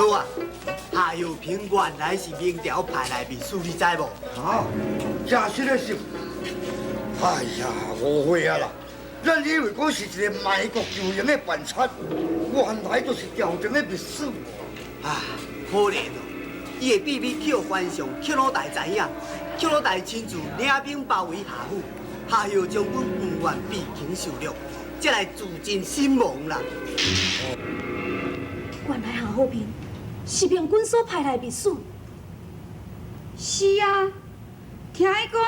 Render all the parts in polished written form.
哥啊，夏有平原來是明朝派來密使，你知無？啊，真實的是，哎呀，誤會啊啦！咱以為講是一個賣國求榮的叛賊，原來就是朝廷的密使。啊，可憐哦！伊的秘密去予關上寇老大知影，寇老大親自領兵包圍夏府，夏侯將軍毋願被擒受辱，才來自盡身亡啦。原來夏和平是明軍所派來的密使。是啊，聽伊講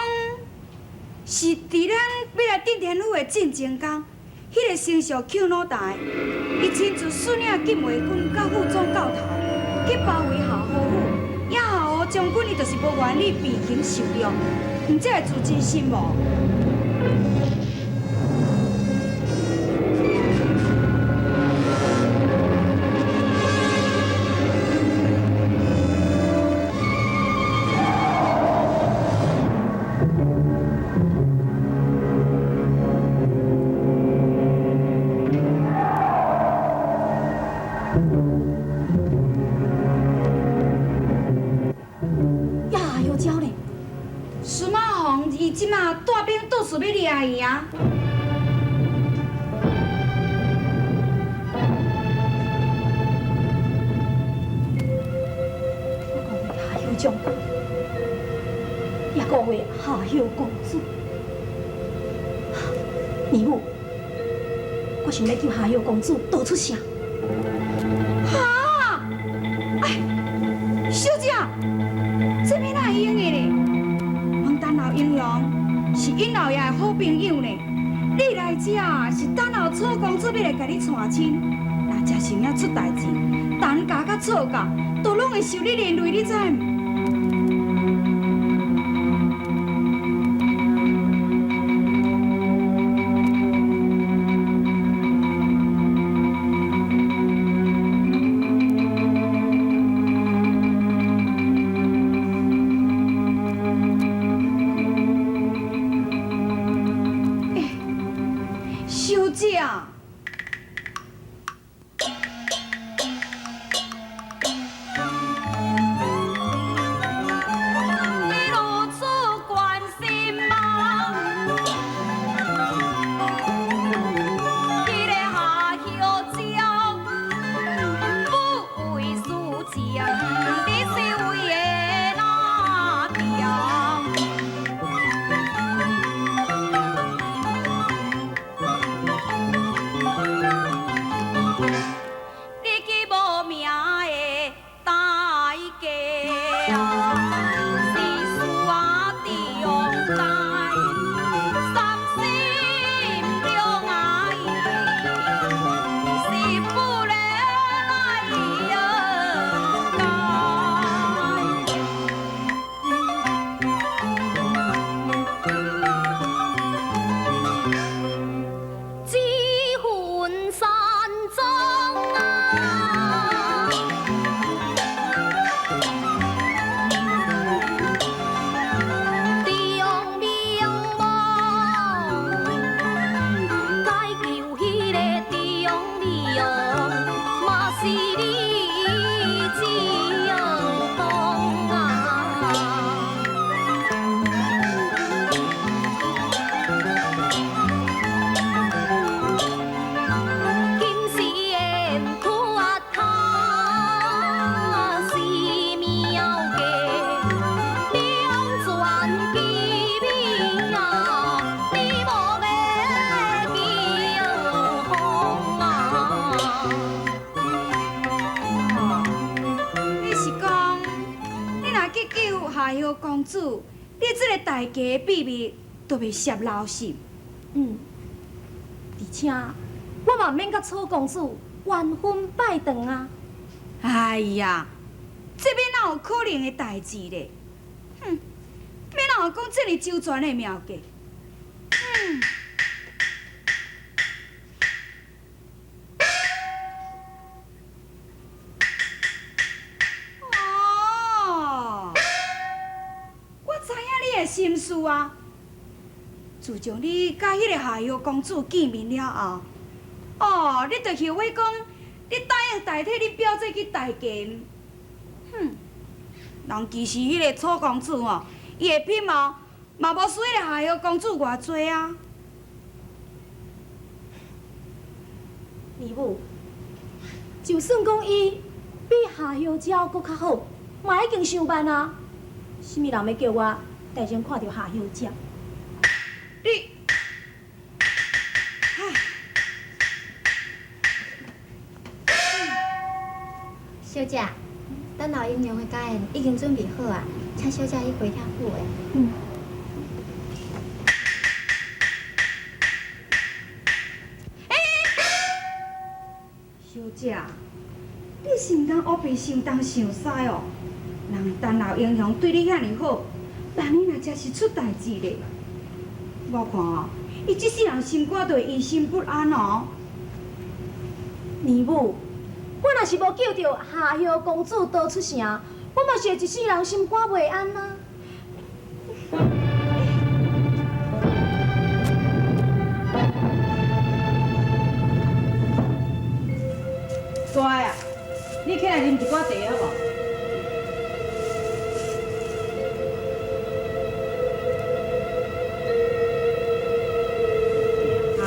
是佇咱欲來鎮天府的進前工，彼個丞相寇老大，伊親自率領禁衛軍佮副總教頭去包圍夏侯府，也夏侯將軍伊就是無願意被擒受辱，毋才會自盡身亡。呀，有招咧！司馬防伊這馬帶兵到處欲掠伊啊！我講為夏侯將軍，也顧為夏侯公主。姨母，我想欲救夏侯公主逃出城。哈！哎，小姐，這欲哪會用的呢？黃丹老英雄是𪜶老爺的好朋友呢。你來這是等候楚公子欲來共你娶親，若真是影出代誌，陳家佮楚家都攏會受你連累，你知毋？小姐啊！你如此關心我，彼个夏侯椒不為私情，你是為的哪條？你去無名的代價啊，是事啊重大，三心兩意，是不能來解。只恨山中啊，中明王，解救彼个中明，嘛是你情当啊。今时的苦啊，他是妙计，两全其美啊，你无的叫风啊。你是講，你若去救夏侯公主，你這個大家的秘密就袂泄露是？嗯，而且我嘛毋免佮楚公主冤婚拜堂啊。哎呀，這欲哪有可能的代誌咧？哼，欲哪有講這麼周全的妙計？嗯。哦，我知影你的心思啊。自從你佮彼個夏侯公主見面了後，哦，你就後悔講，你答應代替恁表姐去代言。哼，人其實彼个楚公子吼，伊的品貌嘛無輸彼个夏侯公子偌濟啊。姨母，就算講伊比夏侯嬌閣較好，嘛已經傷慢啊。啥物人欲叫我代先看著夏侯嬌？你，小姐，等老英雄的家宴已經準備好啊，請小姐去回廳府的。嗯。小姐，你是毋通烏白想東想西哦。人陳老英雄對你遐爾好，萬一若真是出代誌咧，我看哦，伊這世人心肝就會疑心不安哦。姨母，我若是無救著夏侯公子逃出城，我嘛是會一世人心肝袂安啊。大啊，你起來啉一寡茶好無？啊，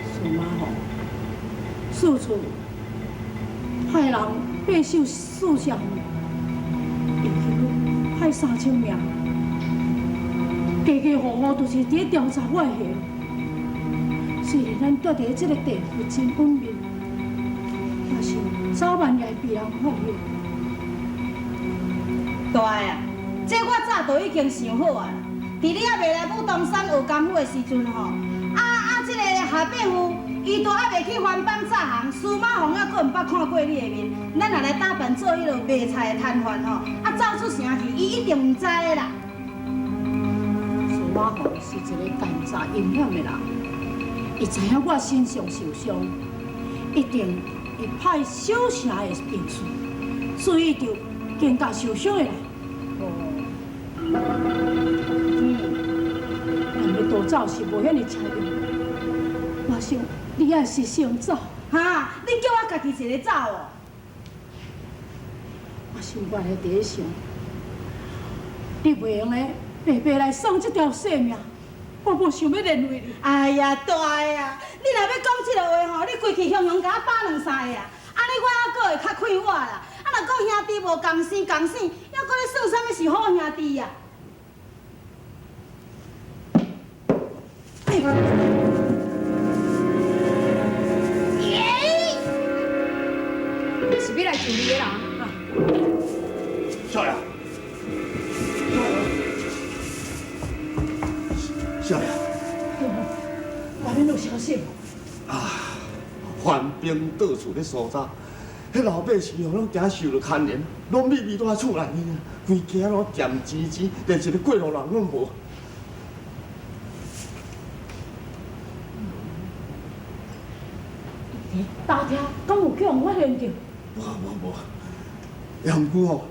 司馬吼，四處派人爬搜四城，又去派3000名，家家戶戶都是佇咧調查我的下落。雖然咱住佇這个地府真穩眠，但是早晚也會被人發現。大啊，這我早就已經想好啊。佇你猶未來武當山學功夫的時陣吼，這個夏伯父，伊都猶未去番邦紮行，司馬防猶閣毋捌看過你的面。咱若來打扮做彼个賣菜的攤販吼，走出城去，伊一定毋知的啦。司馬防是一个奸詐陰險的人。伊知影我身上受傷，一定會派小城的兵士注意著肩胛受傷的人。哦，人欲逃走是無遐爾吃力，我想你愛是先走。哈？你叫我家己一个走哦？我心肝內佇咧想，你袂用得白白來送這條性命。我無想欲連累你。哎呀，大的啊！你若欲講這个話吼，你規氣雄雄共我打兩三下啊，按呢我猶閣會較快活啦。啊，若講兄弟無仝生仝死，猶閣咧算啥物是好兄弟啊？是欲來救你的人。少爺，少爺，外面有消息無？啊，番兵到處咧搜查，彼老百姓吼攏驚受著牽連，攏秘密蹛佇厝內面，規家攏恬靜靜，連一个過路人攏無。打聽，敢有去予人發現著？無無無，也毋過吼，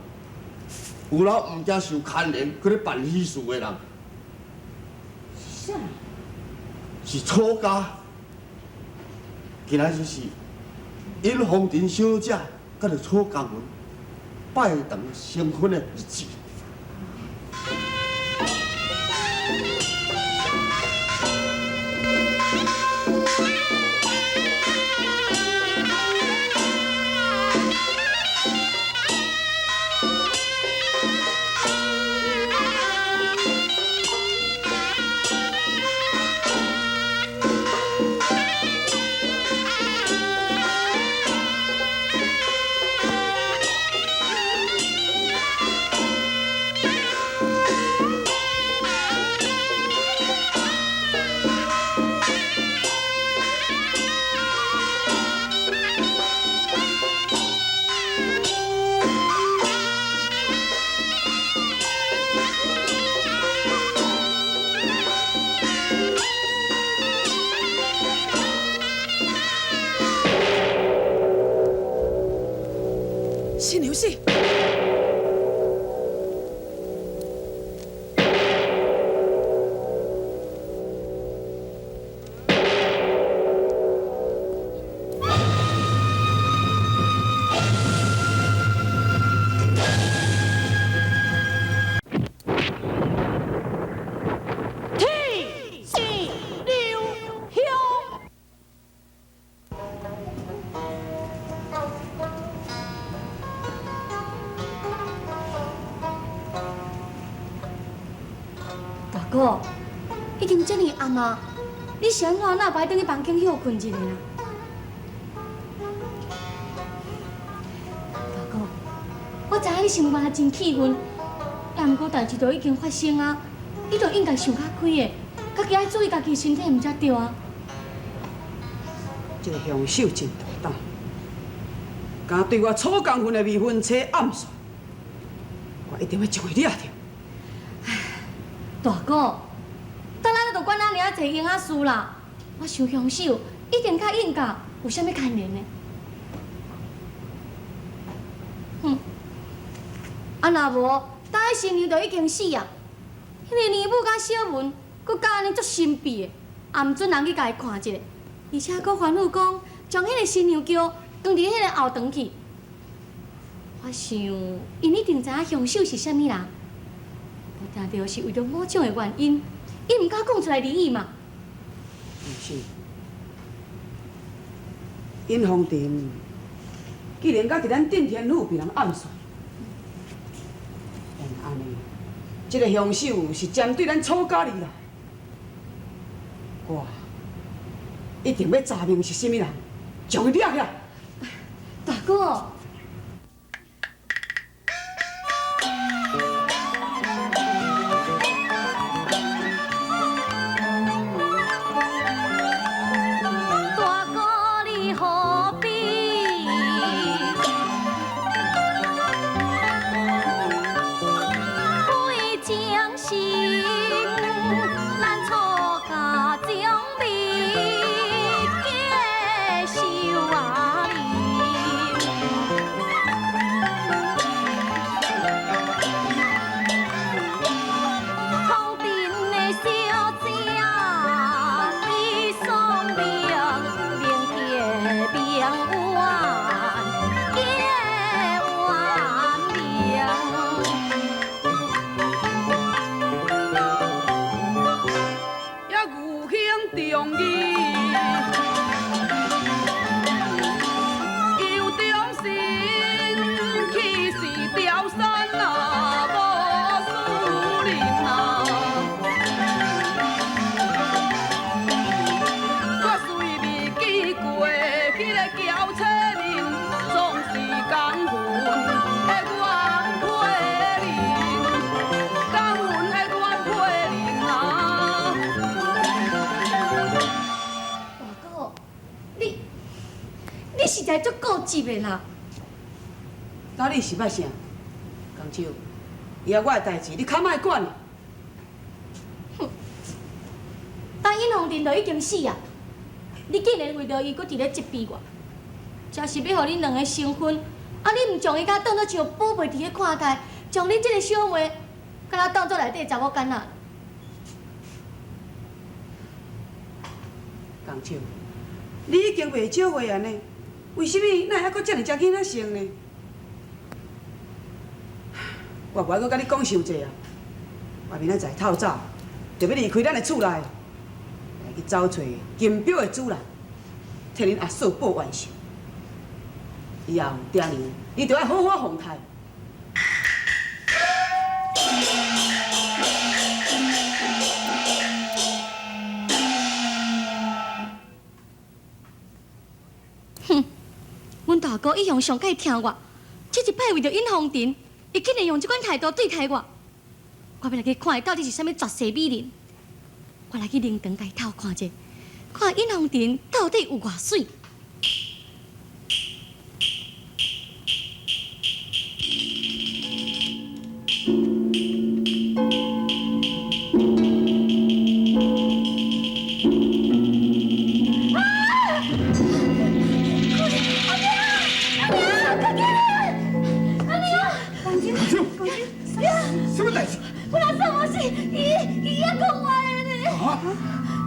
有老毋驚受牽連，閣咧辦喜事的人。是啥？是楚家，今仔日是尹鳳婷小姐佮著楚江文拜堂成婚的日子。哥，已经這爾暗啊，你是按怎哪會轉去房間歇睏一下啦？大哥，我知影你心肝真氣憤，也毋過代誌都已經發生啊，你都應該想較開的，家己愛注意家己身體，毋才對啊。這個凶手真大膽，敢對我楚江雲的未婚妻暗算，我一定欲將伊掠著。大哥，等咱就管咱爾濟閒仔事啦。我想凶手一定佮尹家有啥物牽連的。哼，啊若無，等彼新娘就已經死啊。彼個娘母佮小文，閣敢按呢足神秘的，也毋准人去共伊看一下，而且閣吩咐講，將彼個新娘轎扛佇彼個後堂去。我想，𪜶一定知影凶手是啥物人。無定著是為著某種的原因，伊毋敢講出來而已嘛。毋是，尹鳳亭既然敢佇咱鎮天府被人暗算，按呢，這個兇手是針對咱楚家而來，我一定欲查明是啥物人，將伊掠起來。大哥。足固執的啦！到底是欲啥？江秋，以後我的代誌你較莫管啦。哼！當尹鳳亭就已經死啊，你竟然為著伊閣佇咧責備我，這是欲予恁兩个成婚，啊你毋將伊共當做像寶貝佇咧看待，將恁這个小妹，敢若當做內底查某囡仔。江秋，你已經袂少話按呢。為啥物哪會猶閣遮爾濟囡仔性呢？我無愛閣佮你講傷濟啊！我明仔載透早就欲離開咱的厝內，來去走揣金表的主人，替恁阿嫂報冤仇。以後爹娘，你著愛好好奉待。哼！阮大哥一向上喜疼我，這一擺為著尹鳳亭，伊竟然用這款態度對待我，我欲來去看伊到底是啥物絕世美人。我來去靈堂共伊偷看者，看尹鳳亭到底有偌媠。什麼代誌？我阿嫂無死，伊猶講話呢。啊？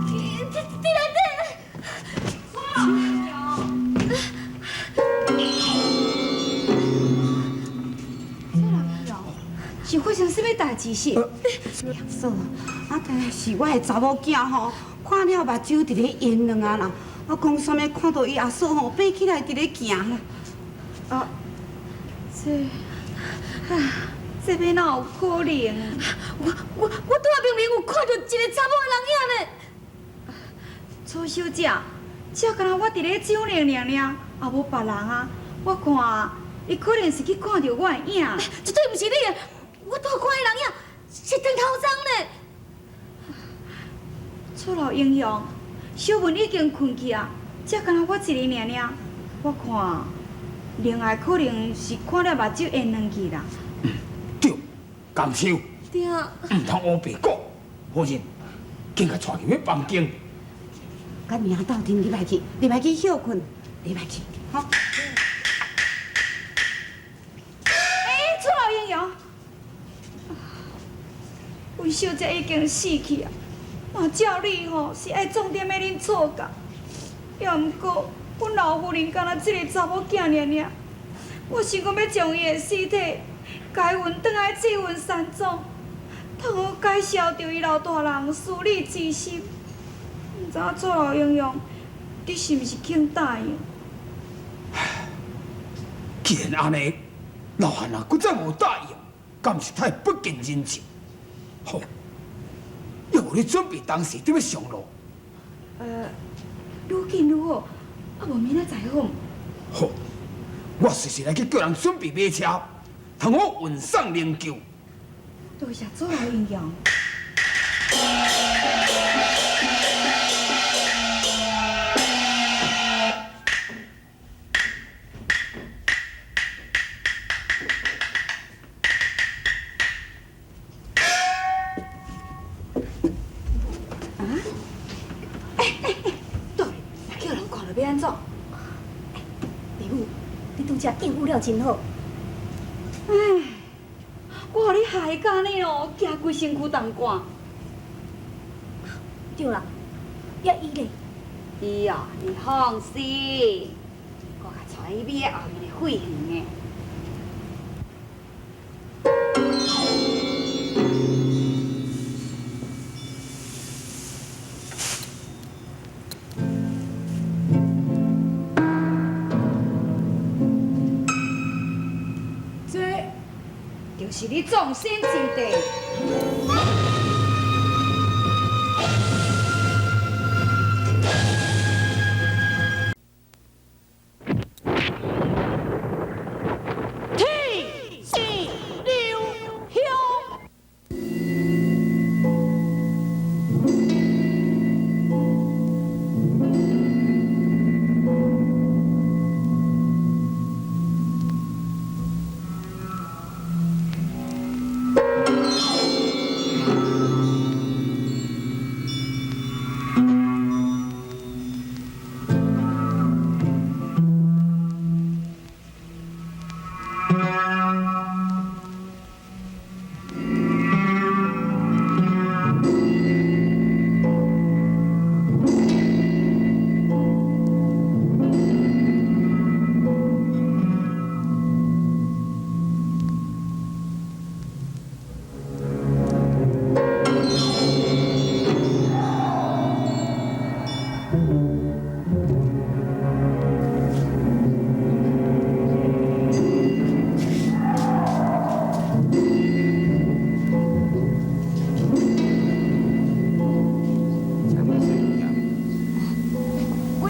佇內底。這人哦，是發生啥物代誌是？阿嫂，啊，但是我的查某囝吼，看了目睭佇咧淹兩啊啦，啊，講啥物看著伊阿嫂吼爬起來佇咧行啦。啊，這，啊，這欲哪有可能？我拄仔明明有看著一个查某的人影呢。楚小姐，這敢若我佇咧酒樓爾爾，也無別人啊。我看伊可能是去看著我的影。絕對毋是你的，我拄仔看彼人影是陳頭鬃呢。楚老英雄，小文已經睏去啊，這敢若我一个爾爾。我看另外可能是看了目睭會軟去啦。對，甘秀。對啊。毋通烏白講，夫人，緊共帶入去房間。佮明鬥陣入來去，入來去歇睏，入來去，好。欸，楚老英雄，阮小姐已經死去啊！嘛照理吼是愛葬踮咧恁厝角，也毋過阮老夫人敢若這個查某囝爾爾，我想講欲將伊的屍體改運轉來翠雲山莊，通好解消著伊老大人思慮之心。毋知影楚老英雄，你是毋是肯答應？既然按呢，老漢啊，閣再無答應，敢是太不近人情？好，猶無你準備當時得欲上路。愈緊愈好，啊無明仔載好毋？好，我隨時來去叫人準備馬車，通好運送靈柩。多謝楚老英雄。应付了真好。唉，我予你害甲按呢哦，惊规身躯动寒。對啦，抑伊咧？伊哦，你放心，我共帶伊覕後面的废园的。是你葬身之地。天地留香。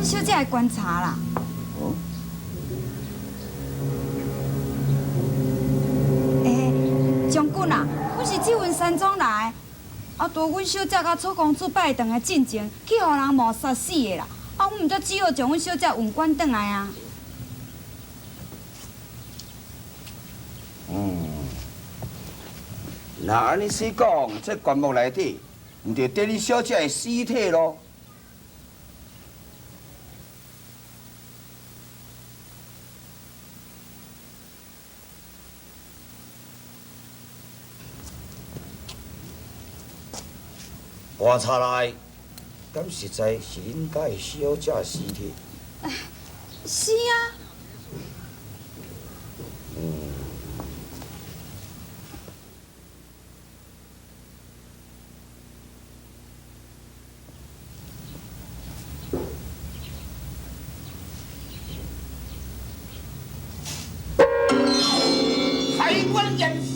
小姐来观察啦。哦。欸，将军啊，阮是翠云山庄来的，啊，拄阮小姐佮楚公子拜堂的进前，去予人谋杀死的啦。啊，阮毋才只好将阮小姐运棺转来啊。嗯。若按呢说讲，这棺木内底，毋就缀你小姐的尸体咯？观察来，敢实在是恁家的小姐尸体？是啊。嗯。海关严。